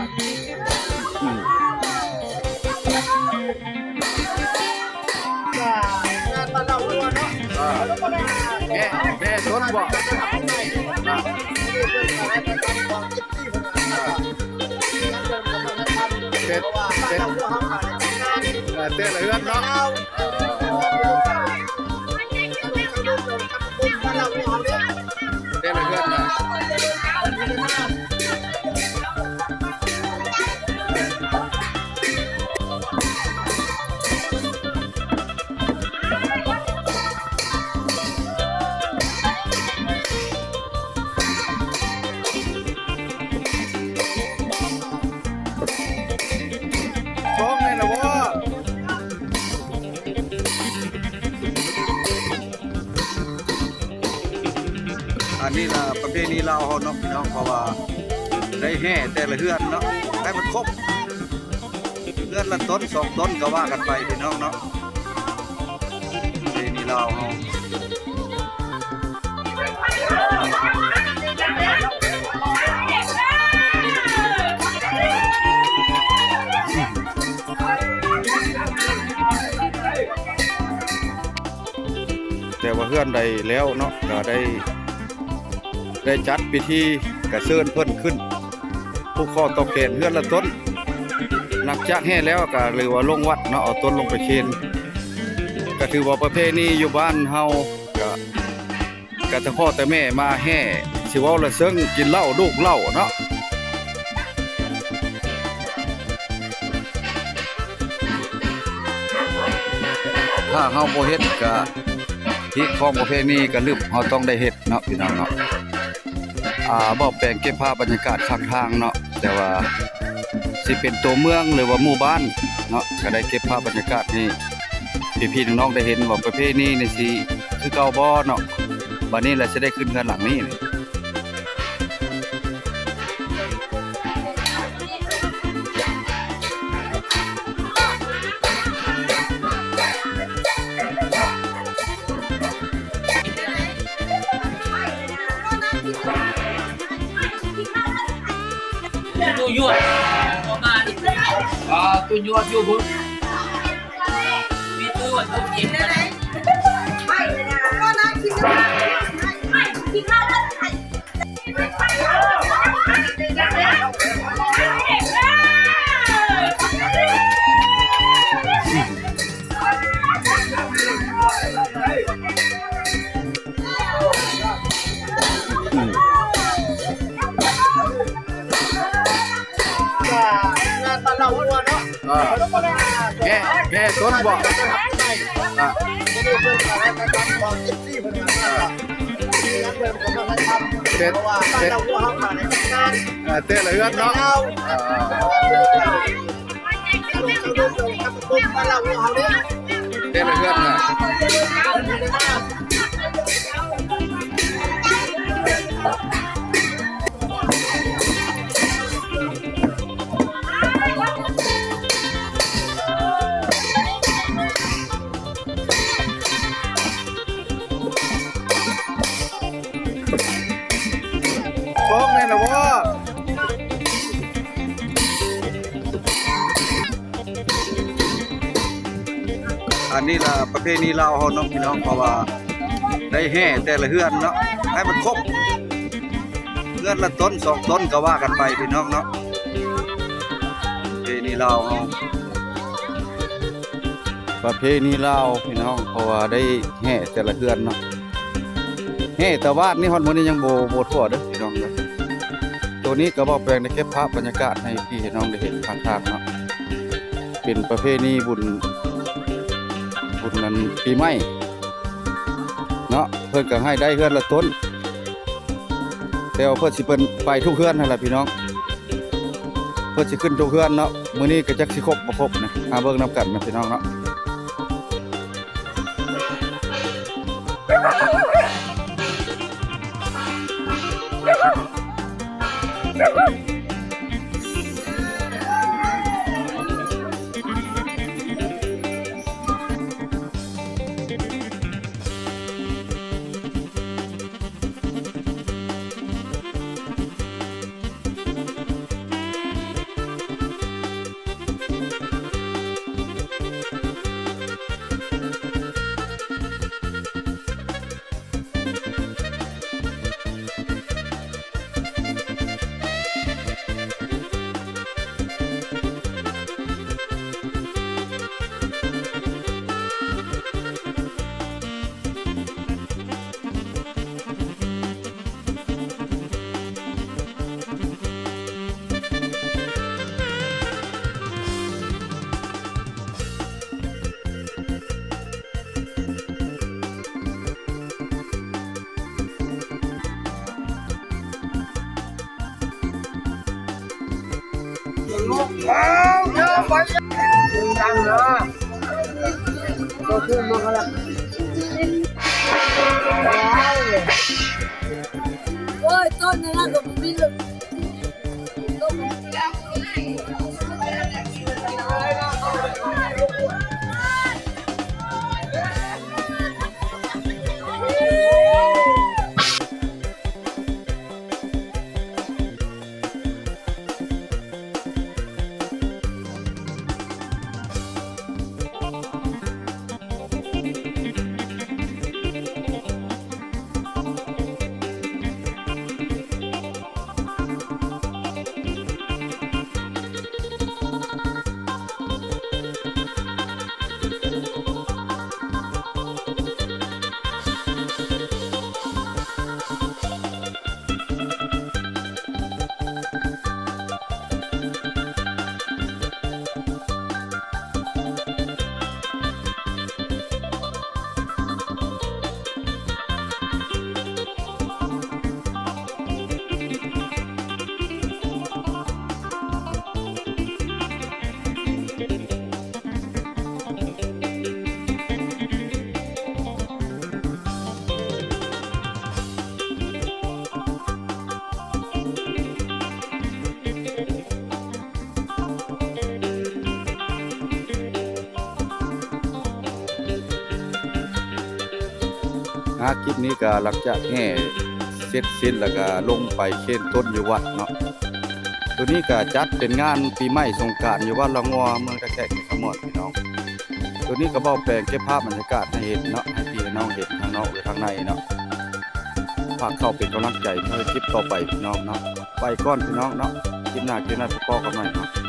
ອືມ ອ່າ ແມ່ ແມ່ສົນບໍ່? ອ່າ ເປັນ ເປັນ ເອີ ແຕ່ລະເຮືອນເນາະ ແຕ່ລະເຮືອນນະ. ພ້ອມແລ້ວບໍ່? ອັນນີ້ລະປະເພນີລາວເຮົາເນາະພີ່ນ້ອງ ເພາະວ່າໄດ້ແຫ່ແຕ່ລະເຮືອນເນາະ ໃຫ້ມັນຄົບ ເຮືອນລະຕົນສອງຕົນກໍວ່າກັນໄປພີ່ນ້ອງເນາະ ປະເພນີລາວເຮົາ. ແຕ່ວ່າເຮືອນໃດແລ້ວເນາະ ກໍໄດ້ ໄດ້ຈັດພິທີ ກະເຊີນເພິ່ນຂຶ້ນ ຜູກຄໍຕໍ່ແຂນເຮືອນລະຕົນ. ຫຼັງຈາກແຫ່ແລ້ວກະ ຫຼືວ່າລົງວັດເນາະ ເອົາຕົນລົງໄປເຄນ. ກະຖືວ່າປະເພນີຢູ່ບ້ານເຮົາ ກະ ກະແຕ່ພໍ່ແຕ່ແມ່ມາແຫ່ ຊິເວົ້າລະເຊິ່ງ ກິນເຫຼົ້າ ດູກເຫຼົ້າເນາະ. ຖ້າເຮົາບໍ່ເຮັດກະ ຮີດຄອງປະເພນີກະລຶບ ເຮົາຕ້ອງໄດ້ເຮັດເນາະ ພີ່ນ້ອງເນາະ. ອາ ບໍ່ແປງເກັບພາບບັນຍາກາດຂ້າງທາງເນາະ ແຕ່ວ່າຊິເປັນຕົວເມືອງ ຫຼືວ່າໝູ່ບ້ານເນາະ ກະໄດ້ເກັບພາບບັນຍາກາດໃຫ້ພີ່ໆນ້ອງໆໄດ້ເຫັນວ່າປະເພນີນີ້ຊິຄືເກົ່າບໍ່ເນາະ. ບາດນີ້ລະຊິໄດ້ຂຶ້ນເຮືອນຫຼັງນີ້. ອ່າ ແກ່ ແກ່ຕົ້ນບໍ່? ອ່າ ເປັນ ເປັນ ເອີ ແຕ່ລະເຮືອນເນາະ ແຕ່ລະເຮືອນນະ. ຟ້ອງແນ່ນະບໍ່? ອັນນີ້ລະປະເພນີລາວເຮົາເນາະພີ່ນ້ອງ ເພາະວ່າໄດ້ແຫ່ແຕ່ລະເຮືອນເນາະ ໃຫ້ມັນຄົບ ເຮືອນລະຕົນສອງຕົນກໍວ່າກັນໄປພີ່ນ້ອງເນາະ ປະເພນີລາວເຮົາ. ປະເພນີລາວພີ່ນ້ອງ ເພາະວ່າໄດ້ແຫ່ແຕ່ລະເຮືອນເນາະ ແຫ່ຕະວາດນີ້ຮອດມື້ນີ້ຍັງບໍ່ ບໍ່ທົ່ວເດີ້ພີ່ນ້ອງເດີ້. ໂຕນີ້ກໍບໍ່ແປງໄດ້ເກັບພາບບັນຍາກາດໃຫ້ພີ່ໃຫ້ນ້ອງໄດ້ເຫັນຂ້າງທາງເນາະ ເປັນປະເພນີບຸນ ບຸນນັ້ນປີໃໝ່ເນາະ ເພິ່ນກໍໃຫ້ໄດ້ເຮືອນລະຕົ້ນ ແຕ່ວ່າເພິ່ນຊິ ເພິ່ນໄປທຸກເຮືອນຫັ້ນລະພີ່ນ້ອງ. ເພິ່ນຊິຂຶ້ນທຸກເຮືອນເນາະ ມື້ນີ້ກໍຈັກຊິຄົບບໍ່ຄົບນະ ມາເບິ່ງນຳກັນນະພີ່ນ້ອງເນາະ. ໂອ້ຍ ຕົ້ນນັ້ນກໍບໍ່ມີເລີຍ. ອ່າ ຄລິບນີ້ກໍຫຼັງຈາກແຫ່ເສັດສິ້ນ ແລ້ວກໍລົງໄປເຄນຕົ້ນຢູ່ວັດເນາະ. ໂຕນີ້ກໍຈັດເປັນງານປີໃໝ່ສົງການຢູ່ວັດລະງົວ ເມືອງທ່າແຂກ ແຂວງຄຳມ່ວນ ພີ່ນ້ອງ. ໂຕນີ້ກໍເບົາແປງເກັບພາບບັນຍາກາດໃຫ້ເຫັນເນາະ ໃຫ້ພີ່ໃຫ້ນ້ອງເຫັນທາງນອກ ຫຼື ທາງໃນເນາະ. ຝາກເຂົ້າເປັນກຳລັງໃຈໃນຄລິບຕໍ່ໄປ ພີ່ນ້ອງເນາະ. ໄປກ່ອນ ພີ່ນ້ອງເນາະ. ຄລິບໜ້າ ຄລິບໜ້າ ພໍ້ກັນໃໝ່ເນາະ.